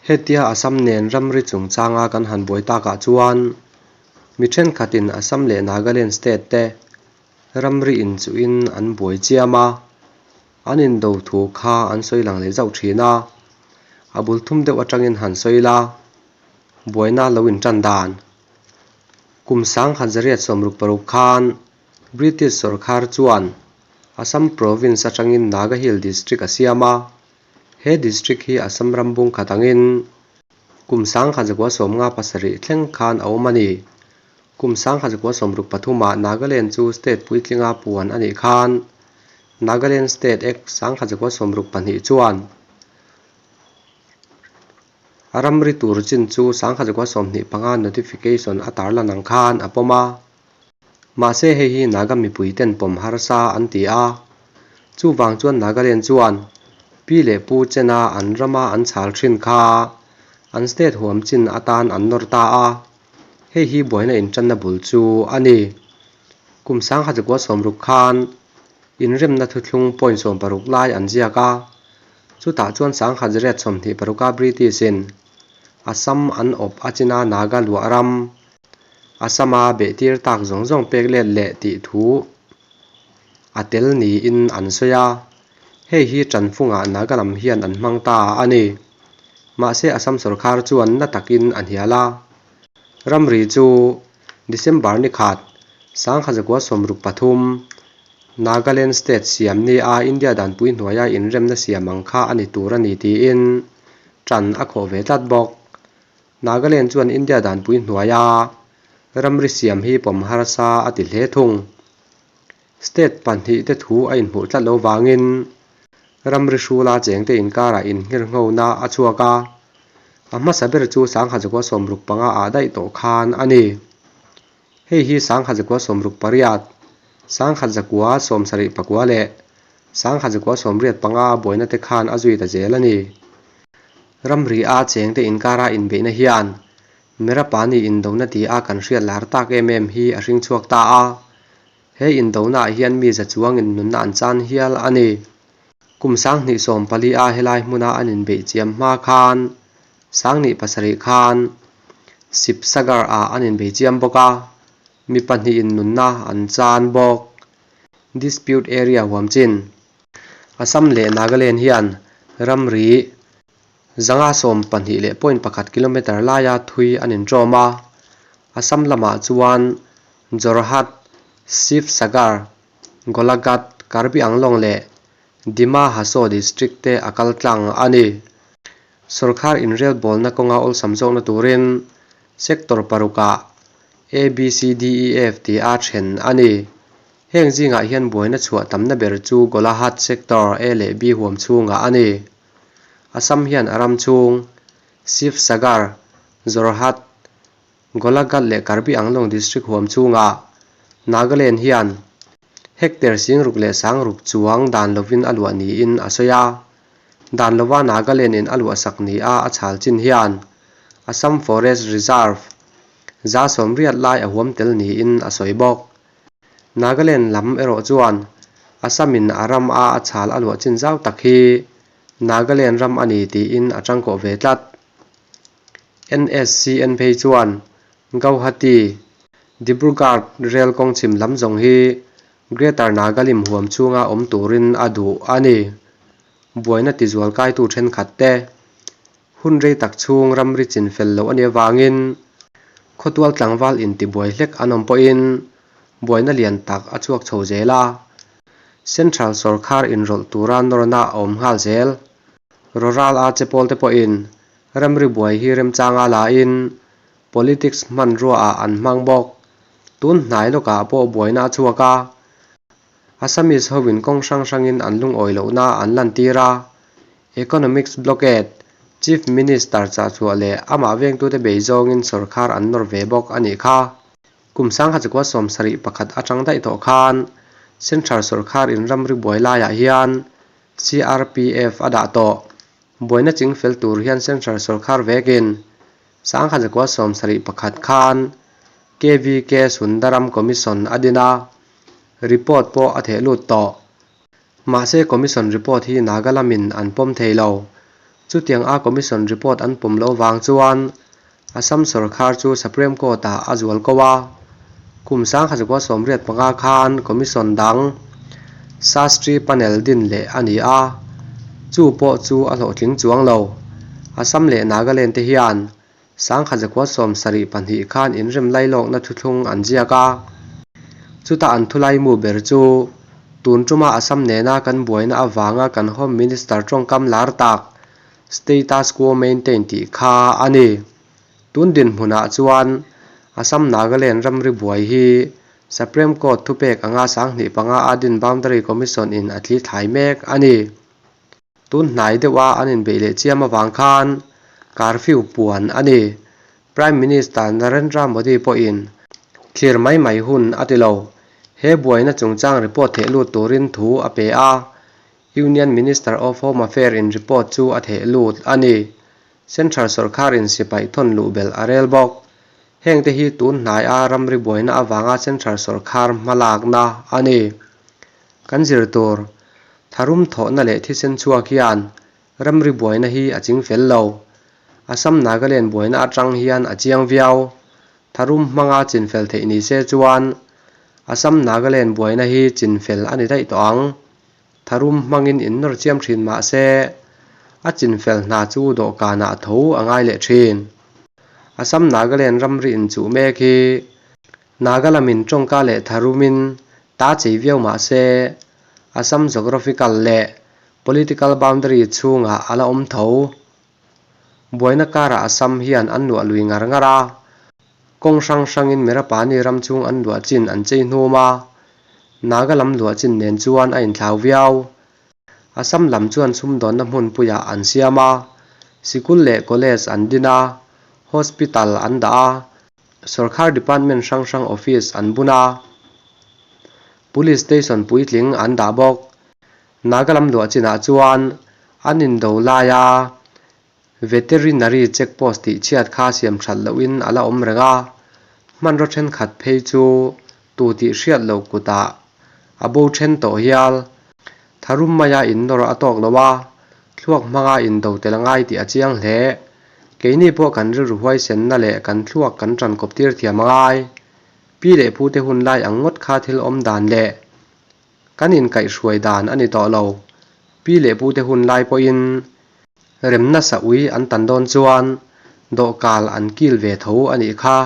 Hetia Assam nen ramri chungchanga kan han buai takah chuan mi thenkhatin Assam leh Nagaland state te ramri inchuhin an buai chiam a, an indo thu kha an sawi lang leh zauh thin a, a bul thum deuh atangin han sawi la, buaina lo intan dan. Kum 1966 khan British sawrkar chuan Assam province atangin Naga Hill district a siam a, He district hi Assam ram bung khat angin kum 1957 thleng khan a awm a ni. Kum 1963 ah Nagaland chu state puitlinga puan a nih khan Nagaland State Act 1962 chuan a ramri tur chin chu 1925 notification a tarlan ang khan a pawm a. Mahse hei hi Naga mipui ten pawm harsa an ti a, chuvang chuan Nagaland chuan pi leh pu chena an rama an chhal thin kha an state huam chin atan an nawr ta a, hei hi buaina intanna bul chu a ni. Kum 1960 khan inremna thuthlung point 16 lai an ziak a, chutah chuan 1926 a British in Assam an awp a china Naga luah ram Assam-a behtir tak zawng zawng pek let leh tih thu a tel niin an sawi a, hei hi Tanfungah Naga lam hian an hmang ta a ni. Mahse Assam sorkar chuan na takin a hnial a. Ramri chu December ni khat, 1963, Nagaland State siam nia India danpui hnuaia inremna siam ang kha a ni tur a ni tiin tan a khawh ve tlat bawk. Nagaland chuan India danpui hnuaia ramri siam hi pawm harsa a ti hle thung. State pahnih te thu a inhmuh tlat lo vangin ramri hrula chengte inkarah inngirnghona a chhuak a, a hmasa ber chu 1965 ah daih tawh khan a ni. Hei hi 1968, 1974 leh 1985 buaina te khan a zui ta zel a ni. Ramri a chengte inkara inbeihna hian Merapani indona ti a kan hriat lar tak em em hi a hring chhuak ta a. He indonaah hian mi za chuangin nunna an chan hial a ni. Kum 2014 a helai hmuna an inbeih chiam hma khan 2007 khan Sibsagar ah an inbei chiam bawk a, mi pahnihin nunna an chan bawk. Dispute area huam chin. Assam leh Nagaland hian ramri 112 leh point pakhat kilometre laia thui an inṭawm a, Assam lamah chuan Jorhat, Sibsagar, Golaghat, Karbi Anglong leh Dima Hasao district te a kal tlang a ni. Sorkar inrelbawlna kawnga awlsam zawkna turin sector parukah A, B, C, D, E, F tih a then a ni. Heng zingah hian buaina chhuah tamna ber chu Golahat sector A leh B huam chhungah a ni. Assam hian a ram chhung, Sivsagar, Jorhat, Golaghat leh Karbi Anglong district huam chhungah Nagaland hian hectare singruk leh sangruk chuang dan lovin a luah niin a sawi a. Dan lova Nagaland in a luah sak nia a chhal chin hian Assam Forest Reserve za sawmriat lai a huam tel niin a sawi bawk. Nagaland lam erawh chuan Assam in a ram a a chhal a luah chin zau tak hi Nagaland ram a ni tiin a tangkawh ve tlat. NSCN phei chuan Gauhati, Dibrugarh rel kawng chhim lam zawng hi Greater Nagalim huam chhunga awm turin a duh a ni. Buaina tizual kaitu thenkhat te hun rei tak chhung ramri chin fel loh a nih avangin khawtual tlangval intibuai hlek an awm pawhin buaina lian tak a chhuak chho zel a, Central sawrkhar inrawlh tura nawrna a awm nghal zel. Rawral a che pawl te pawhin ramri buai hi remchanga lain politics hmanrua ah an hmang bawk. Tun hnai lawkah pawh buaina a chhuak a, Assamese hoin kawng hrang hrangin an lungawi lohna an lantir a, Economics blockade, Chief Minister chahchhuah leh amah vengtute bei zawngin sawrkhar an nawr ve bawk a nih kha. Kum 1971 atang daih tawh khan Central sawrkhar in ramri buai laiah hian CRPF a dah tawh. Buaina ching fel tur hian Central sawrkhar vekin 1971 khan KVK Sundaram Commission a din a, report pawh a theh lut tawh. Mahse Commission report hi Naga lamin an pawm thei lo. Chutiang a Commission report an pawm loh vang chuan Assam sawrkhar chu Supreme Court-ah a zual ko a. Kum 1985 khan Commission dang Shastri Panel din leh a ni a, chu pawh chu a hlawhtling chuang lo. Assam leh Nagaland te hian 1972 khan inrem lailawkna thuthlung an ziak a, chuta an thulaimu ber chu tun tuma Assam nena kan buaina avanga kan Home Minister tawngkam lar tak Status quo maintain tih kha a ni. Tun dinhmunah chuan Assam Nagaland ramri buai hi Supreme Court thupek anga 2005 a din Boundary Commission in a thli thlai mek a ni. Tun hnai deuha an inbeih leh chiam avang khan curfew puan a ni. Prime Minister Narendra Modi pawhin thlir mai mai hun a ti lo. He buaina chungchang report theh lut turin thu a pe a, Union Minister of Home Affair in report chu a theh lut a ni. Central sawrkharin sipai thawn luh belh a rel bawk. Hengte hi tun hnaia ramri buaina avanga Central sawrkhar hmalakna a ni. Kan zir tur, tharum thawhna leh thisen chhuak hian ramri buaina hi a ching fel lo. Assam Nagaland buaina atang hian a chiang viau. Tharum hmanga chinfel theih ni se chuan Assam Nagaland buaina hi chinfel a ni daih tawh ang. Tharum hmangin innawr chiam thin mah se, a chinfel hna chu dawhkanah tho a ngai leh thin. Assam Nagaland ramri inchuh mek hi Naga lamin tawngka leh tharumin ta chei viau mah se, Assam geographical leh political boundary chhungah a la awm tho. Buaina karah Assam hian an luah lui ngar ngar a, kawng hrang hrangin Merapani ram chhung an luah chin an chei hnum a, Naga lam luah chin nen chuan a inthlau viau. Assam lam chuan sumdawnna hmunpuiah an siam a, sikul leh college an din a, hospital an dah a, Sawrkhar department hrang hrang office an bun a, Police station puitling an dah bawk. Naga lam luah chinah chuan an indo laia Veterinary check post tih chhiat kha siam that lohin a la awm reng a, hmanraw thenkhat phei chu tu tih hriat loh kutah a bo then tawh hial. Tharum maia innawr a tawk lo a, thluak hmanga indo tel a ngai tih a chiang hle. Keini pawh kan rilru huaisenna leh kan thluak kan tan kawp tir thiam a ngai. Pi leh pute hun lai ang ngawt kha thil awm dan leh kan inkaihhruai dan a ni tawh lo. Pi leh pute hun lai pawhin remna sa ui an tan dawn chuan dawhkal an kil ve tho a nih kha.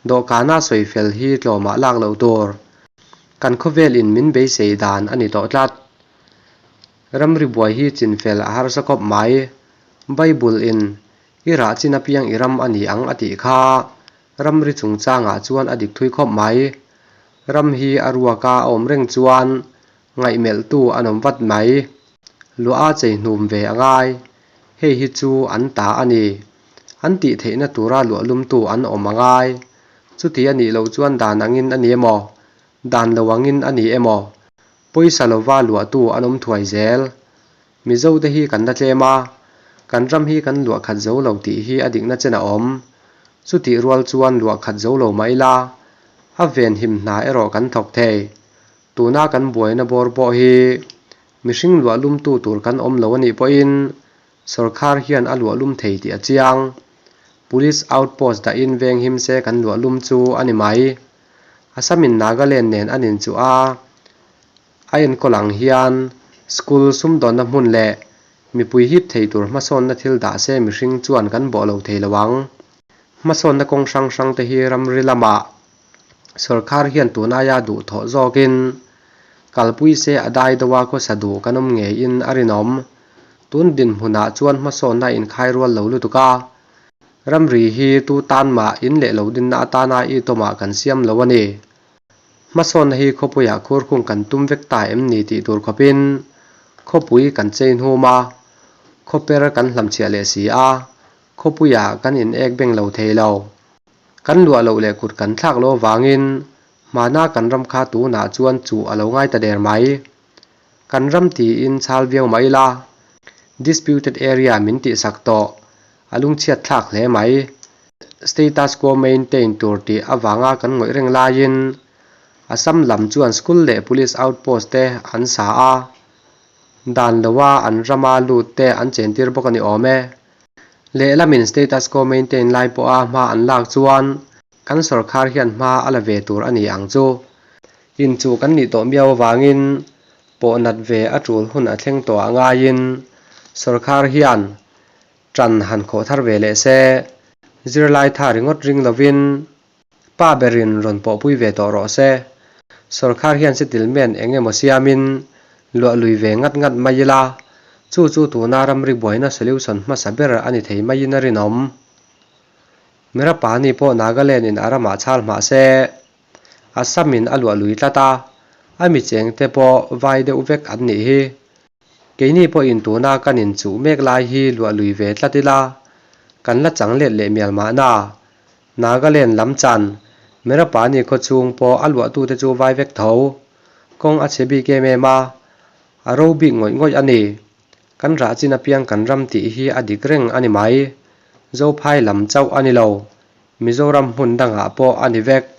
Dawhkana sawi fel hi tlawmah lak loh tur. Kan khawvel in min beisei dan a ni tawh tlat. Ramri buai hi chinfel a harsa khawp mai. Bible in i rah chin apiang i ram a ni ang a tih kha ramri chungchangah chuan a dik thui khawp mai. Ram hi a ruaka a awm reng chuan ngaihmelhtu an awm vat mai. Luah a chei hnum ve a ngai. Hei hi chu an ta a ni. An tih theihna tura luah lumtu an awm a ngai. Chuti a nih loh chuan dan angin a ni emaw, dan lo angin a ni emaw, pawisa lova luahtu an awm thuai zel. Mizote hi kan la tlem a, kan ram hi kan luah khat zo lo tih hi a dikna chen a awm. Chutih rual chuan luah khat zo lo mah ila, a venhim hna erawh kan thawk thei. Tuna kan buaina bawr pawh hi mihring luah lumtu tur kan awm lo a nih pawhin sawrkhar hian a luah lum thei tih a chiang. Police outpost dahin venghim se kan luah lum chu a ni mai. Assam-in Nagaland nen an inchuh a, a enkawl ang hian school sumdawnna hmun leh mipui hip thei tur hmasawnna thil dah se mihring chuan kan bawh lo thei lo ang. Hmasawnna kawng hrang hrang te hi ramri lamah Sawrkhar hian tun aia duhthawh zawkin kalpui se a dai deuha khawsa duh kan awm ngeiin a rinawm. Tun dinhmunah chuan hmasawnna inkhai rual lo lutuk a, ramri hi tu tan mah in leh lo dinna atana itawmah kan siam lo a ni. Hmasawnna hi khawpuiah khurkhung kan tum vek ta em ni tih tur khawpin khawpui kan chei hnum a, khawper kan hlamchhiah leh si a, khawpuiah kan in ek beng lo thei lo. Kan luah loh leh kut kan thlak lo avangin hmana kan ram kha tunah chuan chuh a lo ngai ta der mai. Kan ram tiin chhal viau mai ila, disputed area min tihsak tawh, a lungchhiat thlak hle mai. Status quo maintain tur tih avanga kan ngawih reng laiin Assam lam chuan school leh police outpost te an sa a. Dan loa an rama lut te an chentir bawk a ni awm e. Lehlamin status quo maintain lai pawha hma an lak chuan kan sorkar hian hma a la ve tur a ni ang chu. Inchuh kan nih tawh miau avangin pawh nat ve a tul hun a thleng tawh ah ngaiin sorkar hian tan han khawh thar ve leh se, zirlai tha ringawt ring lovin pa berin rawn pawhpui ve tawh rawh se. Sorkar hian settlement eng emaw siamin luah lui ve ngat ngat mai ila, chu chu tuna ramri buaina solution hmasa ber a ni thei maiin a rinawm. Merapani pawh Nagaland in a ramah chhal hmah se, Assam in a luah lui tlat a, a mi chengte pawh vai deuh vek an nih hi. Keini pawhin tuna kan inchuh mek lai hi luah lui ve tlat ila, kan la chang let leh mial mahna. Nagaland lam chan, Merapani khawchhung pawh a luahtute chu vai vek tho. Kawng a chhe bik em em a, a ro bik ngawih ngawih a ni. Kan rah chin apiang kan ram tih hi a dik reng a ni mai. Zophai lam chauh a ni lo, Mizoram hmun dangah pawh a ni vek.